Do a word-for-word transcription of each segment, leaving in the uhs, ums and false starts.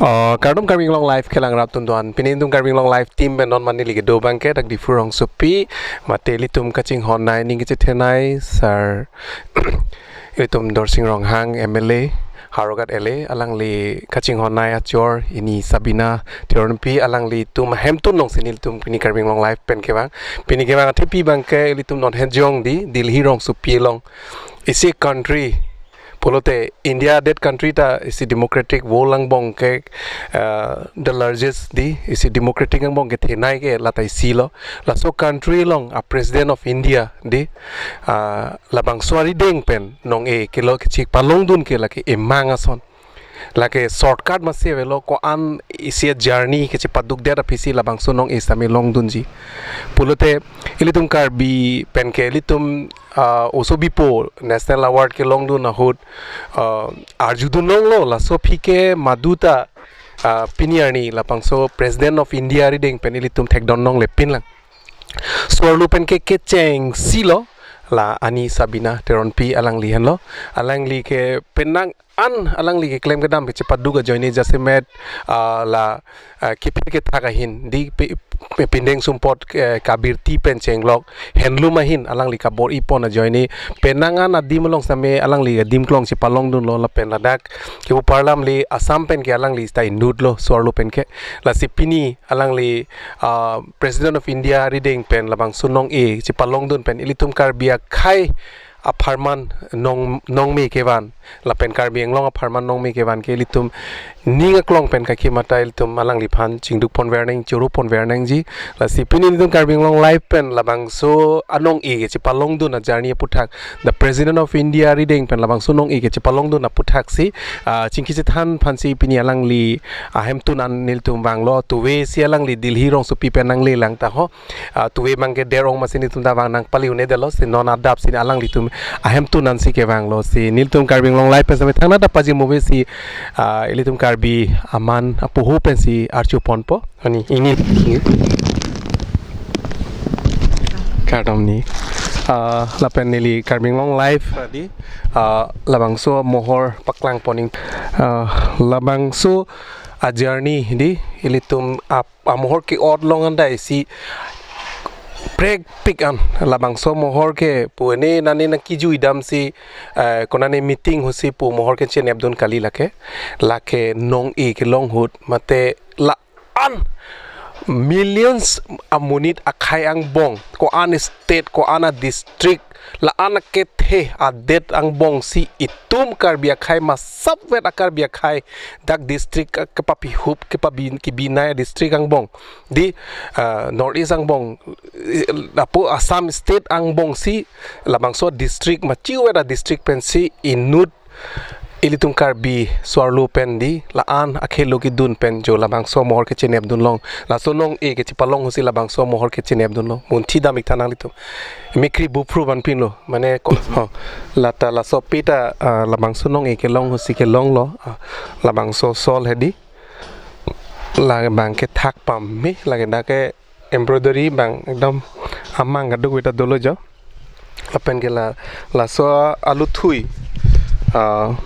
Oh, kardom Karbi Anglong Live kelang rapdun do-an. Pini ilitum Karbi Anglong Live team pen non mane ligi do abangke dak Diphu rongsopi, mate ilitum kachinghon nei, ning kachethe nei, sir. Ilitum Dorsing Ronghang M L A, Howraghat L A, alangli kachinghon nei achor, ini Sabina Teronpi, alanglitum ahemtun alongsi nelitum pini Karbi Anglong Live pen kevang. Pini kevang athepi abangke ilitum non hejong di, Delhi rongsopi along. Isi country pulote India adet country ta isi democratic world angbong ke, uh, the largest di, isi democratic angbong kethenei ke lata isi lo. Laso country along a President of India di, uh, labangso arideng pen nong-e kelo kechipalongdun ke lake emang ason. Lake shortcut masi avelo, ko-an isi a journey kechipadukdet aphisi labangso nong-e sitame longdunji. Pulote ilitum Karbi pen ke ilitum, ah, oso bipo National Award kelongdun ahut, ah, arjudun longlo, laso aphi ke maduta, ah, pini arni labangso President of India arideng pen ilitum thekdon longle pinlang. So-arlo pen ke kechengsi lo, la ani Sabina Teronpi alangli henlo, alangli ke penang an alangli keklem kedam kechipaduk ajoine jasemet, ah, la, ah, kiphir kethak ahin di pi-, pi-, pindeng sumpot, eh, kabirti pen chenglok handloom ahin alangli kabor-ipon ajoine penang an adim along sitame alangli adim kelong chipalongdunlo lapen ladak kepu parlam le Assam pen ke alangli sita inutlo so-arlo pen ke. Lasi pini alangli, ah, President of India arideng pen labangso nong-e chipalongdun pen ilitum Karbi akhei apharman nong, nongme kevan lapen Karbi Anglong apharman nongme kevan ke ilitum ning aklong pen kakhi mata ilitum alangliphan chingdukponver nang, choroponver nangji. Lasi pini ilitum Karbi Anglong Live pen labangso anong-e kechipalongdun a journey aputhak, the President of India arideng pen labangso nong-e kechipalongdun aputhaksi, ah, chingki chethan aphansi pini alangli ahemtun an nelitum vanglo, tuve si alangli Delhi rongsopi pen nanglelang ta ho. Ah, tuve abangke der ong masi nelitum ta vang nangpali un-edetlo, si non adap si alanglitum ahemtun ansi kevanglo, si nelitum Karbi Anglong Live pen sitame thangnat ta pajirmo ave si, ah, ilitum Karbi aman apoho pensi arjuponpo. Ani, ini. Kardom ni. Ah, lapen neli Karbi Anglong Live di, ah, labangso mohor paklangpon ning. Ah, labangso a journey di ilitum ap amohor ke-ot along an dai si prekpik an, labangso mohor ke pu ene nane nangkijui damsi, eh, konane meeting ahutsi pu mohor ke chenepdun kali lake. Lake nong-e kelong ahut mate la-an millions amonit akhei angbong, ko-an state, ko-an a district, la-an akethe adet angbong si itum Karbi akhei masapvet a Karbi akhei dak district, ah, kepapihup, kepabi, kibinai district angbong di, ah, North East angbong, eh, lapu Assam state angbong si labangso district machivet a district pensi inut ilitum Karbi so-arlo pen di la-an akhelo kedun pen jo labangso mohor kechenepdun long. Laso nong-e kechipalong ahutsi labangso mohor kechenepdun long. Munthi dam-ik tha nanglitum. Mikri bupru vanpinlo. Mane ko-, ho. Lata laso pita, ah, labangso nong-e kelong ahutsi kelonglo. Ah, labangso sol hedi. Labang kethak pame, lake dak ke embroidery abang ekdom amang kaduk veta dolo jo. Lapen ke la, laso aluthui, ah,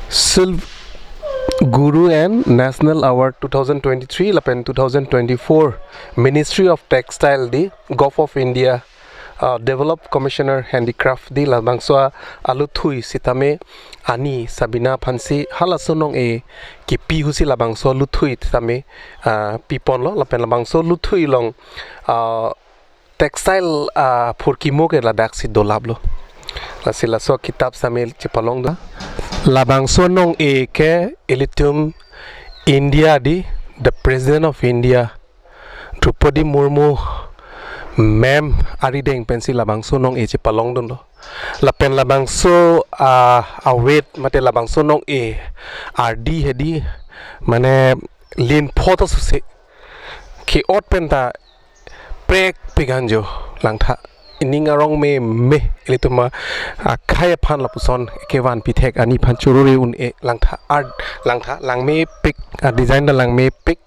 Silk Guru and National Award two thousand twenty-three lapen two thousand twenty-four, Ministry of Textile di, Govt of India, ah, Development Commissioner Handicraft di labangso aluthui sitame ani Sabina aphansi halaso nong-e kipi ahutsi labangso aluthui sitame, ah, piponlo lapen labangso aluthui along, ah, textile, ah, phurkimo ke ladaksi dolaplo. Lasi laso akitap sitame chepalongdun. Labangso nong-e ke ilitum India di, the President of India, Droupadi Murmu ma'am arideng pensi labangso nong-e chepalongdunlo. Lapen labangso, ah, awet mate labangso nong-e ardi hedi mane lin pho ta suse ke-ot pen ta prekpik an jo langtha. Ining arong meme ilitum akhei aphan lapuson kevan pithek ani aphan chorore un-e langtha, art langtha, langmepik, a design ta langmepik.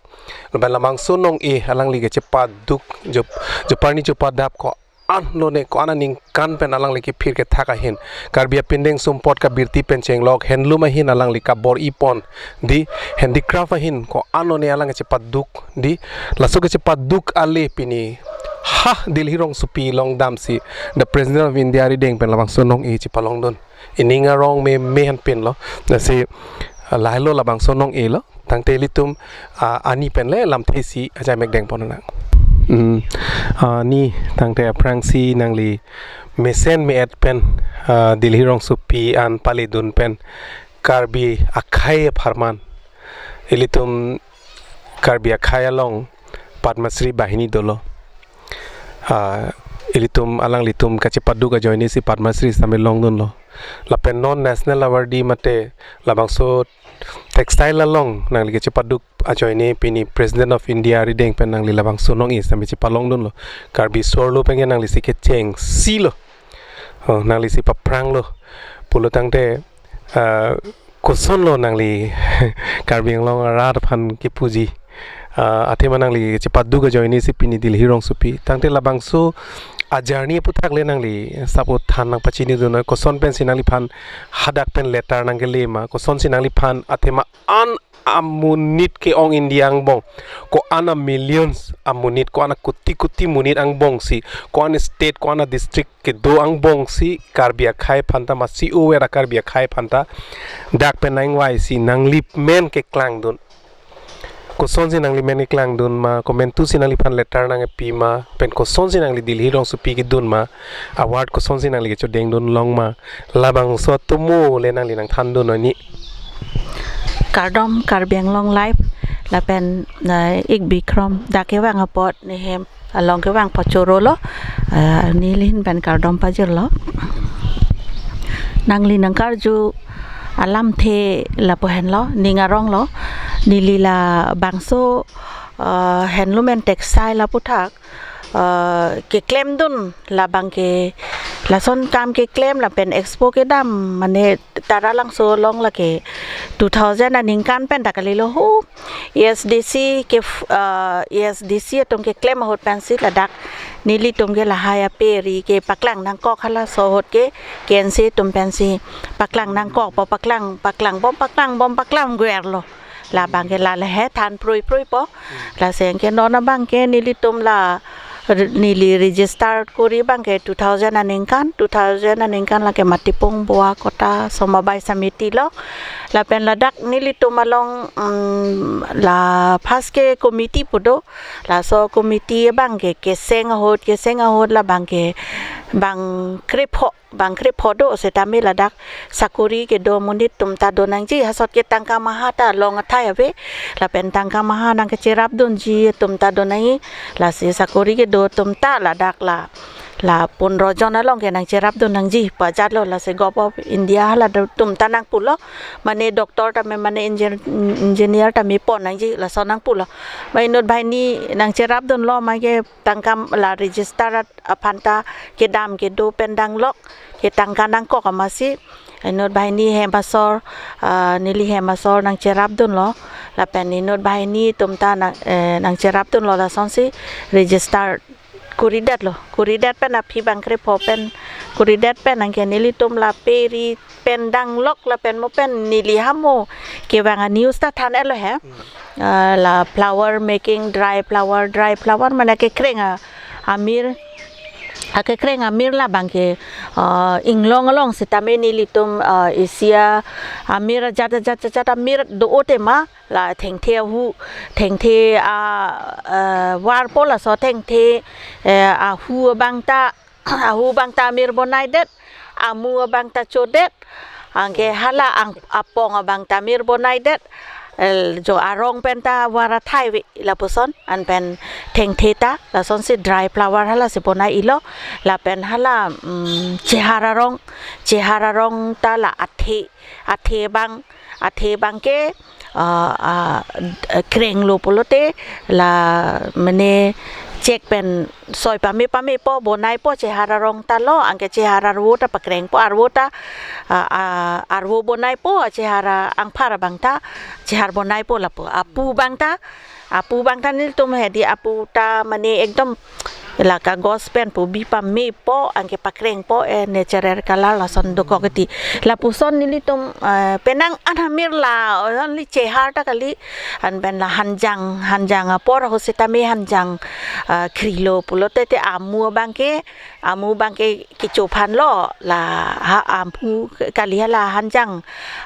Lapen labangso nong-e alangli kechepaduk jo, jo parni chopadap ko ko-an lone, ko-an aningkan pen alangli kephir kethak ahin, Karbi apindeng sumpot kabirti pen chenglok handloom ahin alangli kabor-ipon, dei, handicraft ahin ko-an lone alang kechepaduk, dei, laso kechepaduk ale pini ha Delhi rongsopi along damsi the President of India arideng pen labangso nong-e chepalongdun. Ining arong me me han pinlo. Lasi, ah, lahelo labangso nong-e lo. Tangte ilitum, ah, ani pen le lamthe isi ajai mek dengpon nang. Hmm. Ah, ni tangte aphrangsi nangli mesen me-et pen, ah, Delhi rongsopi an paledun pen Karbi akhei apharman ilitum Karbi akhei along Padma Shri banghini dolo. Ah, ilitum alanglitum kachepaduk ajoine si Padma Shri sitame longdunlo. Lapen non national award mate labangso textile along nangli kachepaduk ajoine pini President of India arideng pen nangli labangso nong-e sitame chepalongdunlo. Karbi sorlo penke nanglisi kechengsi lo. Oh, nanglisi paphranglo. Pulo tangte, ah, kosonlo nangli Karbi Anglong arat aphan kepuji? Ah, athema nangli chepaduk ajoine si pini Delhi rongsopi. Tangte labangso ajourney aputhak le nangli sabo than nangpachinidun, koson pensi nangliphan hadak pen letter nangkele ma, kosonsi nangliphan athema an amonit ke-ong India angbong, ko-an a millions amonit, ko-an a koti koti monit angbongsi, ko-an state, ko-an a district kedo angbongsi Karbi akhei aphanta ma C O era Karbi akhei aphanta dak pen nangvaisi nangli men keklangdun. Kosonsi nangli men keklangdun ma, komantusi nangliphan letter nangpi ma, pen kosonsi nangli Delhi rongsopi kedun ma, award kosonsi nangli kechodengdun long ma, labangso atomo le nangli nangthandun noi ni. Kardom Karbi Anglong Live, lapen, eh, ik Bikrom, dak kevang apot ne hem along kevang apot choro lo, eh, nelihin pen kardom pajirlo. Nangli nangkarju alamthe lapu henlo, ning aronglo, neli labangso, eh, handloom and textile aputhak, eh, keklemdun labang ke lason kam keklem lapen expo kedam mane Taralangso along lake two thousand aningkan pen ta kalilo ho, A S D C ke, eh, A S D C atum keklem ahut pensi ladak nelitum ke lahai aperi kepaklang nangkok halaso ahut ke K N C atum pensi paklang nangkokpo, paklang, paklangbom, paklangbom, paklang guerlo. Labang ke la le he than prui prui po. Lasi anke non abang ke nelitum la re-, neli register kori abang ke two thousand aningkan, two thousand aningkan lake Matipung Boa Kota Somabai Samiti lo. Lapen ladak nelitum along, mm, la first ke committee pu do. Laso committee abang ke keseng ahut, keseng ahut labang ke bang krepho, bang krepho do setame ladak sakori kedo monit atum ta do nangji, hasot ke tangka maha ta long athai ave, lapen tangka maha nangkecherapdunji atum ta do nangji, lasi sakori kedo atum ta ladak la, la pondro jon along ke nangcherapdun nangji pu ajatlo, lasi Govt of India hala do atum ta nangpulo, mane doctor tame mane engi-, engineer tame pon nangji laso nangpulo. Ma inut banghini nangcherapdunlo, ma ke tangka la register at-, aphanta kedam kedo pen danglok, ke tangka nangkok amatsi inut banghini hem asor, ah, neli hem asor nangcherapdunlo, lapen inut banghini atum ta nang, eh, nangcherapdunlo, lasonsi register koridetlo, koridet pen aphi bang krepho pen koridet pen anke nelitum la peri pen danglok lapen mo pen neli hamo kevang a news ta than-etlo he. Hmm. Ah, la flower making, dry flower, dry flower mane kekreng a amir, akekreng amir labang ke, ah, inglong along setame nelitum, ah, isi amir ajat ajat ajat amir do-o tema, la thengthe ahu, thengthe a, ah, varpo, laso thengthe, eh, ahu abang ta, ahu abang ta amir bonaidet, amu abang ta chodet, anke hala ang apong abang ta amir bonaidet, eh, jo arong pen ta var athai ave lapuson, an pen thengthe ta lasonsi dry flower halasi bonai-ilo, lapen hala, mm, chehar arong, chehar arong ta la athe, athe abang, athe abang ke, ah, ah, krenglo pulote la mane chek pen soi pame pamepo, bonaipo, chehar arong ta lo, anke chehar arvo ta pakrengpo, arvo ta, ah, ah, arvo bonaipo, chehar angphar abang ta, chehar bonaipo lapu, apu abang ta, apu abang ta nelitum hedi apu ta mane ekdom la kagos pen pu bi pamepo, anke pakrengpo, eh, natural color lason dokok titi. Lapuson nelitum, eh, penang an amir la, only chehar ta kali, an pen la hanjang, hanjang apor ahut setame hanjang, eh, krilo pulote te amu abangke, amu abangke kecho aphan lo, la ha amu kali, hala hanjang,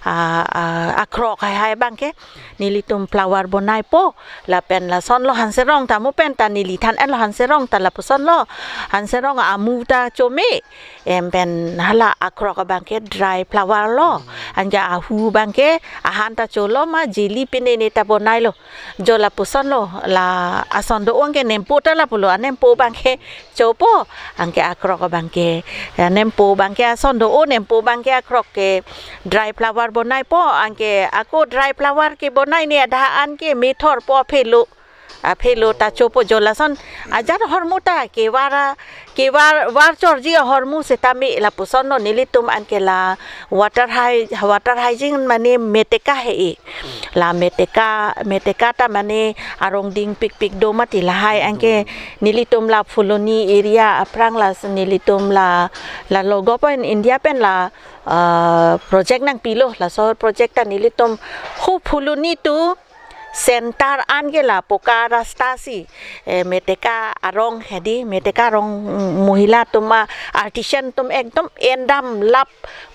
ah, ah, akrok haihai abangke nelitum flower bonaipo, lapen lason lo hanserong ta, mo pen ta neli than-etlo hanserong ta, lapuson lo hanserong amu ta chome, em pen hala akrok abangke dry flower lo, anke ahu abangke ahan ta cholo ma jelly pinene ta bonailo. Jo lapuson lo, la ason do-o anke nempo ta lapulo, anempo abangke chopo, anke akrok abangke, ya, nempo abangke ason do-o, nempo abangke akrok ke dry flower bonaipo, anke ako dry flower kebonai ne adha anke methorpo, aphelo, aphelo ta chopo. Jo lason ajat ahormu ta kevar, kevar, var chorji ahormu setame lapuson lo nelitum anke la water hy-, water hygiene mane meteka he-ik. La meteka, meteka ta mane arong dingpikpik do mati, lahai anke nelitum la Phuloni area aphrang la nelitum la, la Log Up India pen la, ah, project nangpilo, laso project ta nelitum hu Phuloni to center anke la poka rasta si, eh, meteka arong hedi, meteka arong, mm, mohila atum ma artisan atum ekdom endam lap,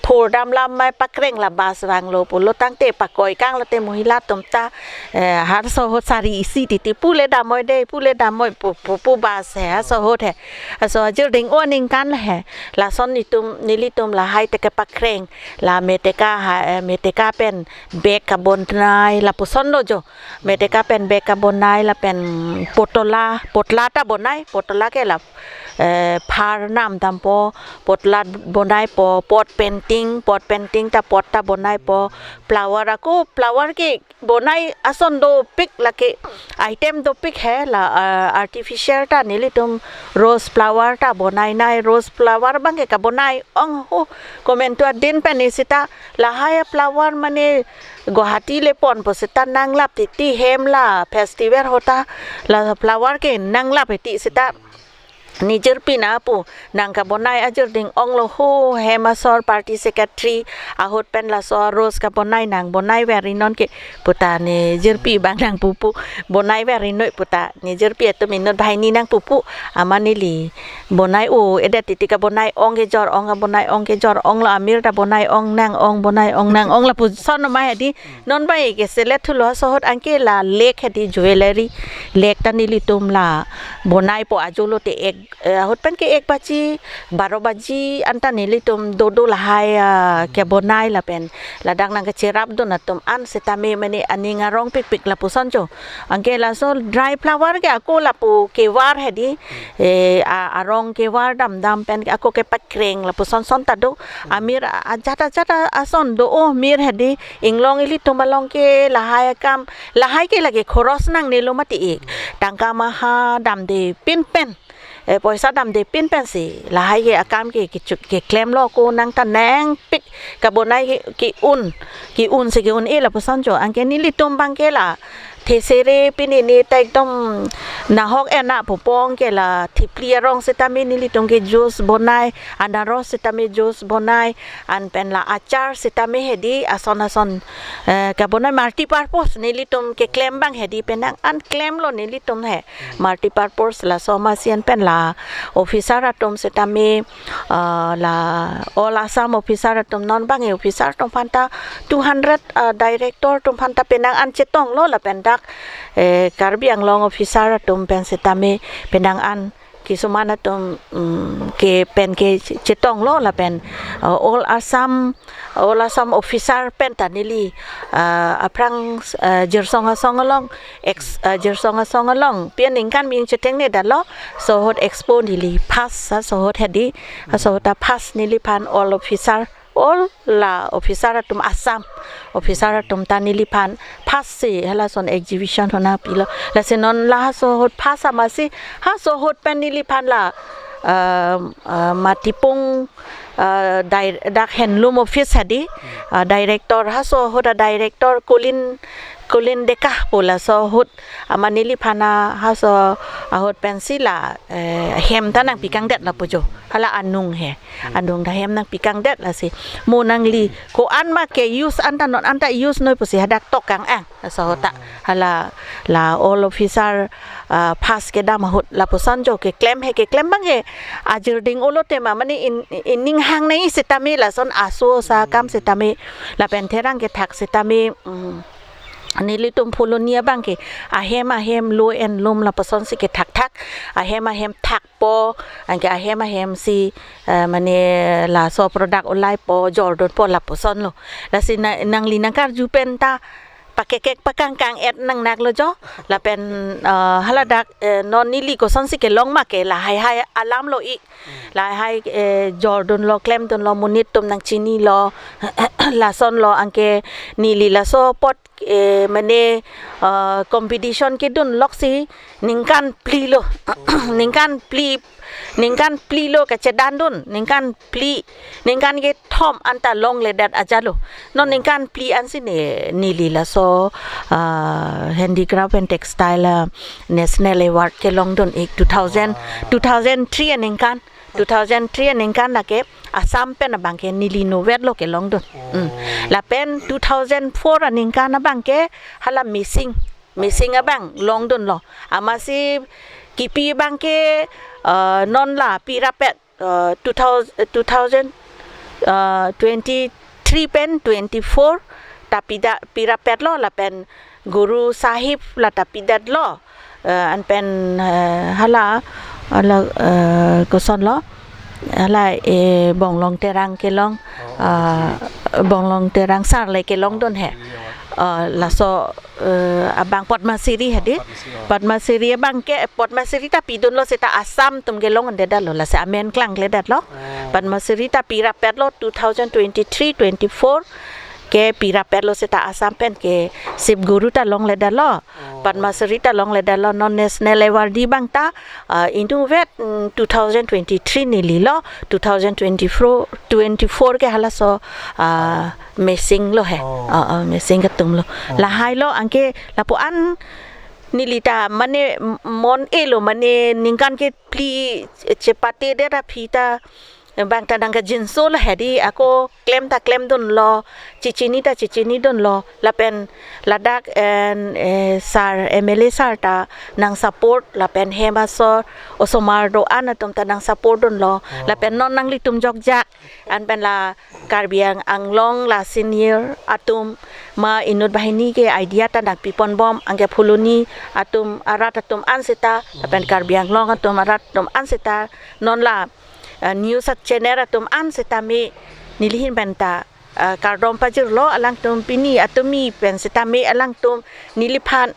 phordam lap mai pakreng, la bus vanglo pulo tangte pakoi kang lote mohila atum ta, eh, ha laso ahut sari isi titi pule damnoi dei, pule damnoi pu, pu, pu bus he, laso ahut he. Laso ajirding o aningkan he. Lason nelitum, nelitum lahai te kepakreng, la meteka ha, eh, meteka pen bag kabonai lapuson lo jo. Meteka pen bag kabonai lapen potola, potla ta bonai, potola ke la, eh, phar nam dampo, potla bonaipo, pot painting, pot painting ta pot ta bonaipo, flower ako, flower kebonai ason dopik, lake item dopik he la, eh, artificial ta nelitum rose flower ta bonainei, rose flower abangke kabonai ong ho, komentu adin pen ne seta lahai flower mane Guwahati le ponpo seta nanglap titi, hem la festival ahut ta la flower ke nanglap titi seta ne jirpi na pu nang kabonai ajirding onglo ho, hem asor party secretary ahut pen laso rose kabonai nang bonai ver-i non ke puta ne jirpi abang nangpupu, bonai ver-i noi puta ne jirpi atum inut banghini nangpupu, amat neli bonai o-edet titi kabonai ong kejor ong, kabonai ong kejor onglo, amir ta bonai ong nang ong, bonai ong nang ong lapuson ma hedi. Non abang ke select thulo, laso ahut anke la lake hedi, jewellery lake ta nelitum la bonaipo, ajolo te ek, eh, ahut pen ke ek baji, baro baji anta nelitum dodo lahai, ah, kebonai lapen ladak nangkacherapdun atum an setame mane aning arongpikpik lapuson jo. Anke laso dry flower ke ako lapu kevar hedi, eh, a-, arong kevar damdam pen ako kepakreng lapuson son ta do. Amir a-, ajat ajat a-, ason do-o mir hedi, inglong ilitum along ke lahai akam, lahai ke lake khoros nangnelo mati-ik. Tangka maha damde pin pen, eh, poisa damde pin pensi lahai ke akam ke, ke chuk, keklemlo, ko nang ta nangpik kabonai ke, ke-un, ke-un si ke-un-e lapuson jo. Anke nelitum abang ke la thesere pinini ta ekdom nahok ena pupong ke la thipli arong setame nelitum ke juice bonai, anaros setame juice bonai, an pen la achar setame hedi, ason ason, eh, kabonai multi purpose nelitum keklem abang hedi, penang an klemlo nelitum he multi purpose. Laso amatsi an pen la officer atum setame, ah, la All Assam officer atum, non abang officer atum aphan ta two hundred, ah, director atum aphan ta penang an chetonglo lapen dak, eh, Karbi Anglong officer atum pen setame penang an kisuman atum, mm, ke pen ke chetonglo lapen, ah, All Assam, All Assam officer pen ta neli, ah, aphrang, ah, Jirsong Asong along, ex, ah, Jirsong Asong along pi aningkan mi ingchetheng ne dalo, laso ahut expo neli first, laso ahut hedi, laso ahut ta first neliphan all officer, all la officer atum, Assam officer atum ta neliphan first si halason exhibition ahut nangpilo. Lasi non laso ahut first amatsi, laso ahut pen neliphan la, ah, ah, Matipung, ah, dai-, dak handloom office hedi, ah, director, laso ahut a-director Colin, Kulin Deka pu laso ahut, ama neliphan a halaso ahut pensi la, eh, hem ta nangpikangdet lapu jo. Hala anung he. Anung ta hem nangpikangdet lasi. Mo nangli ko-an ma ke use anta non anta use noi pusi hadak tokang ang. Laso ahut ta. Hala la all officer, ah, pass kedam ahut lapuson jo keklem he keklem abang ke ajirding olo tema mane in, in ning hang nai sitame lason aso sa kam sitame lapen therang kethak sitame, mm, nelitum Phuloni abang ke ahem ahem lo en lum lapuson si kethakthak ahem ahem thakpo anke ahem ahem si, eh, mane laso product ulaipo jordunpo lapuson lo. Lasi na, nangli nangkarju pen ta pakekek pakangkang et nangnak lo jo. Lapen, eh, haladak, eh, non neli koson si kelong ma ke lahai hai alam lo ik. Lahai hai, eh, jordunlo klemdunlo monit atum nangchinilo lason lo anke neli laso apot, eh, mane, eh, competition kedun loksi ningkan phli lo. Ningkan phli, ningkan phli lo kachedandun, ningkan phli, ningkan kethom anta longledet ajat lo. Non ningkan phli ansi ne neli laso, ah, handicraft and textile, ah, national award kelongdun ik two thousand, two thousand three aningkan, two thousand three aningkan lake Assam pen abang ke neli novet lo kelongdun. Mm. Lapen two thousand four aningkan abang ke hala Mising, Mising abang longdunlo. Amatsi kipi abang ke, eh, non la pirapet, eh, two thousand, eh, two thousand, eh, twenty-three pen twenty-four ta pida pirapetlo lapen Guru Sahib la ta pidetlo. Eh, anpen, eh, hala, hala, eh, kosonlo. Hala, eh, Bonglong Terang kelong, eh, Bonglong Terang sar le kelongdun he. Eh, laso, eh, abang Padma Shri hadi. Padma Shri abang ke, Padma Shri ta pidunlo seta Assam atum kelongdedetlo, lasi amen klangkledetlo. Padma Shri ta pirapetlo two thousand twenty-three twenty-four ke pirapetlo seta Assam pen ke Shiv Guru ta longledetlo. Padma Shri ta longledetlo non national awardee abang ta, ah, inutvet, mm, two thousand twenty-three neli lo, two thousand twenty-four, twenty-four ke halaso, ah, Mising lo he. Oh. Ah, ah, Mising atum lo. Oh. Lahai lo anke lapu-an neli ta mane m-, mon-e lo mane ningkan kephli chepatedet aphi ta bang ta nangkajinso lo hedi ako klem ta klemdunlo, chechini ta chechinidunlo, lapen ladak en, eh, sir, M L A sir ta nangsupport, lapen hem asor osomar do-an atum ta nangsupportdunlo, lapen non nanglitum jokjak, anpen la Karbi Ang-, Anglong la senior atum ma inut banghini ke idea ta nangpiponbom, anke Phuloni atum arat atum an seta, lapen Karbi Anglong atum arat atum an seta, non la, eh, news a channel atum an setame neli ahin pen ta, eh, kardom pajirlo alangtum pini atumi pen setame alangtum neliphan,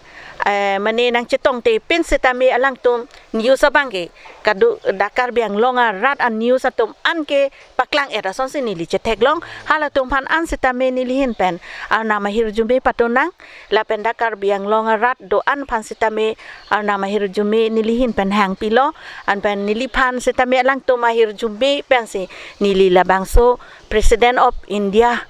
eh, mane nangchetongte pen setame alangtum news abang ke kadu dak Karbi Anglong arat a news atum an ke paklang-et asonsi neli chetheklong, halatum aphan an setame neli ahin pen arnam ahirjume patonang, lapen dak Karbi Anglong arat do-an aphan setame arnam ahirjume neli ahin pen hangpilo, anpen neliphan setame alangtum ahirjume pensi neli labangso President of India,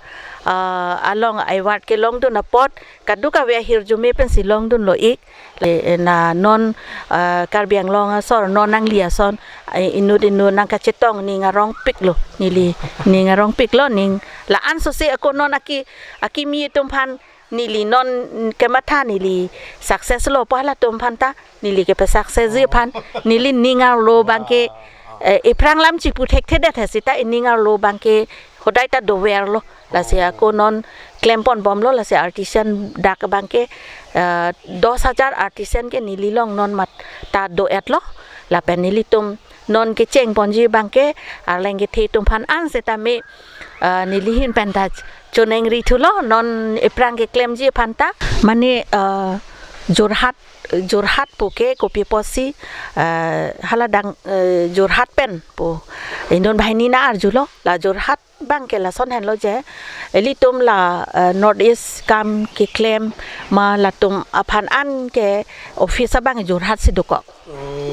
ah, along award kelongdun apot kadokave ahirjume pensi longdunlo ik. Le, na non, ah, Karbi Anglong asor non nangli ason, eh, inut inut nangkachetong ning arongpiklo, neli ning arongpiklo, ning la-an sose ako non aki, akimi atum aphan neli non kematha neli success lo pu halatum aphan ta, neli kepesuccess ji aphan, neli ning arlo abang ke, eh, ephrang lam chipu thekthedet he seta ining arlo abang ke hodai ta doverlo. Lasi ako non klemponbomlo, lasi artisan dak abang ke, eh, dos hajar artisan ke neli along non mat ta do-etlo. Lapen nelitum non kechengponji abang ke arleng kethe atum aphan an setame, eh, neli ahin pen ta choningrithulo, non ephrang keklemji aphan ta. Mane, eh, Jorhat, Jorhat pu ke kopi apotsi, eh, haladang, eh, Jorhat pen pu inut banghini nang-arjulo, la Jorhat abang ke lason henlo je, ilitum la, eh, North East kam keklem ma latum aphan an ke office abang Jorhat si dokok.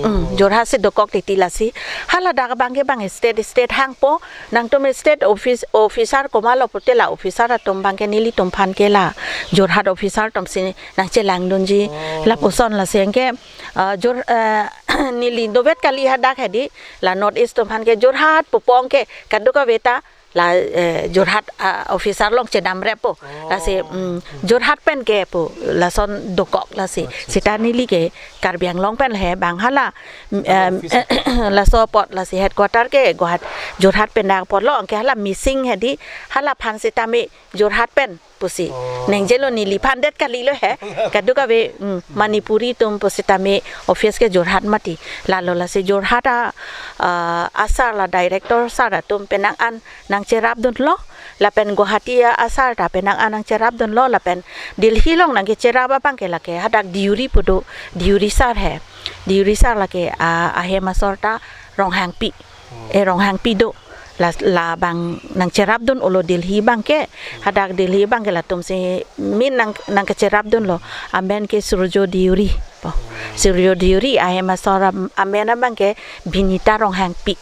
Hmm, Jorhat si dokok titi lasi. Haladak abangke bang state, state hangpo. Nangtum state office, officer komatlo pute la officer atum abangke nelitum aphan ke la Jorhat officer atum si nangchelangdunji. Oh. Lapuson lasi anke, ah, Jor, eh, neli dovet kali hadak hedi, la North East atum aphan ke Jorhat pu pong ke kadokave ta la, eh, Jorhat, ah, officer along chedamrep po. Oh. Lasi, mm, Jorhat pen ke po, lason dokok lasi. Acha, seta acha. Neli ke Karbi Anglong pen he bang hala, mm, hala em, office. Laso apot lasi headquarter ke Guwahat-, Jorhat pen dak apotlo, anke hala missing hedi, hala aphan sitame Jorhat pen pusi. Oh. Nengjelo neliphan det kalilo he. Kadokave, mm, Manipuri atum pusitame office ke Jorhat mati. Lalo lasi Jorhat a, ah, asar la director sar atum penang an nangcherapdunlo, lapen Guwahati a-, asar ta penang an nangcherapdunlo, lapen Delhi along nangkecherap abangke lake hadak Deuri pu do, Deuri sar he. Deuri sar lake, ah, ahem asor ta Ronghangpi. Oh. Eh, Ronghangpi do. La, labang nangcherapdun-olo Delhi abangke, hadak Delhi abangke latum si min nang, nangkecherapdunlo. Amen ke Surjo Deuri po. Surjo Deuri, ahem asor am-, amen abangke Binita Ronghangpi.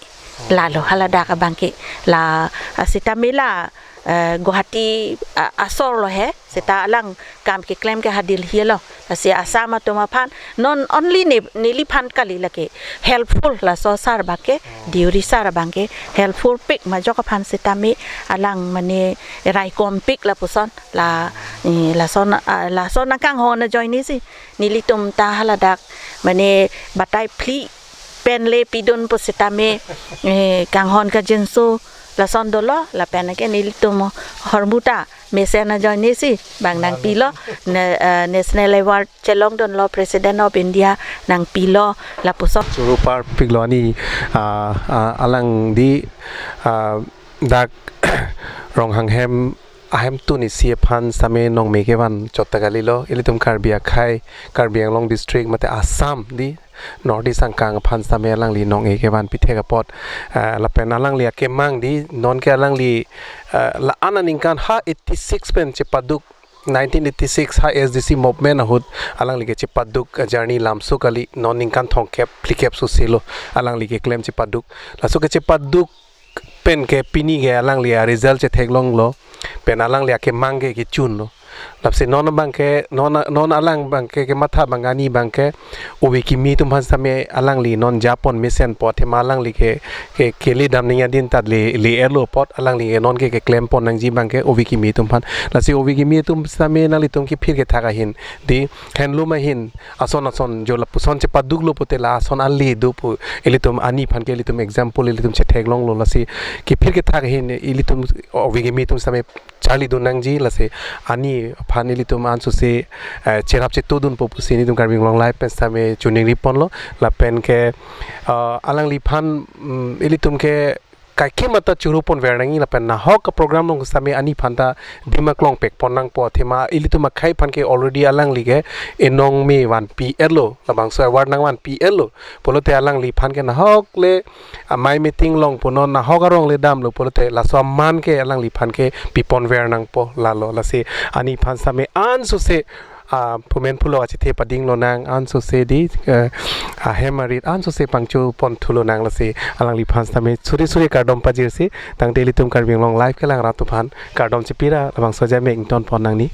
Lalo haladak abangke la, ah, sitame la, eh, Guwahati, ah, asorlo he, seta alang kam keklem ke ha Delhi lo. Lasi Assam atum aphan, non only ne, neliphan kali lake helpful laso sar abangke, Deuri sar abangke helpful pik majok aphan sitame alang mane raikom pik lapuson la, eh, lason, ah, lason nangkanghon ajoine si nelitum ta haladak mane batai phli pen le pidun pusitame, eh, kanghon kajinso lason dolo, lapen ke nelitum hormu ta mesen ajoine si bang nangpilo, ne, eh, National Award chelongdunlo, President of India nangpilo lapuson. Choro parpiklo ani, ah, ah, alang di, ah, dak Ronghang hem ahem tuni si aphan sitame nongme kevan chot ta kalilo, ilitum Karbi akhei, Karbi Anglong district mate Assam di North East angkang aphan sitame alangli nong-e kevan pithek apot, ah, lapen alangli akemang di non ke alangli, ah, la-an aningkan ha eighty-six pen chepaduk, nineteen eighty-six ha S D C movement ahut alangli ke chepaduk, ah, journey lamso kali, non ningkan thomkep phlikep soselo alangli keklem chepaduk. Laso ke chepaduk pen ke pini ke alangli a-result chetheklonglo, pen alangli akemang ke kechunlo. Lasi non abangke, non, non alang abangke kematha abang ani abangke ove kimi atum aphan sitame alangli non japon mesenpo, athema alangli ke, ke, kele dam ning adin tat le, le-etlo apot alangli ke non ke keklempon nangji abangke ove kimi atum aphan. Lasi ove kimi atum sitame nanglitum kephir kethak ahin di handloom ahin ason ason jo lapuson chepaduklo pute la ason ale do pu ilitum ani aphan ke ilitum example ilitum chetheklonglo, lasi kephir kethak ahin ilitum ove kimi atum sitame charlidun nangji, lasi ani aphan ilitum ansose, eh, cherap chetudunpo pusi nelitum Karbi Anglong Live pen sitame choningriponlo, lapen ke, eh, alangliphan, mm, ilitum ke kaikema ta choroponver nangji lapen nahok a-program along sitame ani aphan ta dim aklong pekpon nangpo, athema ilitum akhei aphan ke already alangli ke enong me vanpi-etlo, labangso award nangvanpi-etlo. Pulote alangliphan ke nahok le amei meeting along punon nahok arong le damlo pulote laso aman ke alangliphan ke piponver nangpo lalo. Lasi ani aphan sitame ansose, ah, phumen phulo achethe padinglonang, ansose di, eh, ahem arit ansose pangchoponthu lonang, lasi alangliphan sitame suri suri kardom pajirsi tangte ilitum Karbi Anglong Live kelang rat atum aphan kardom chepira labangso ajai mek ingtonpon nangji.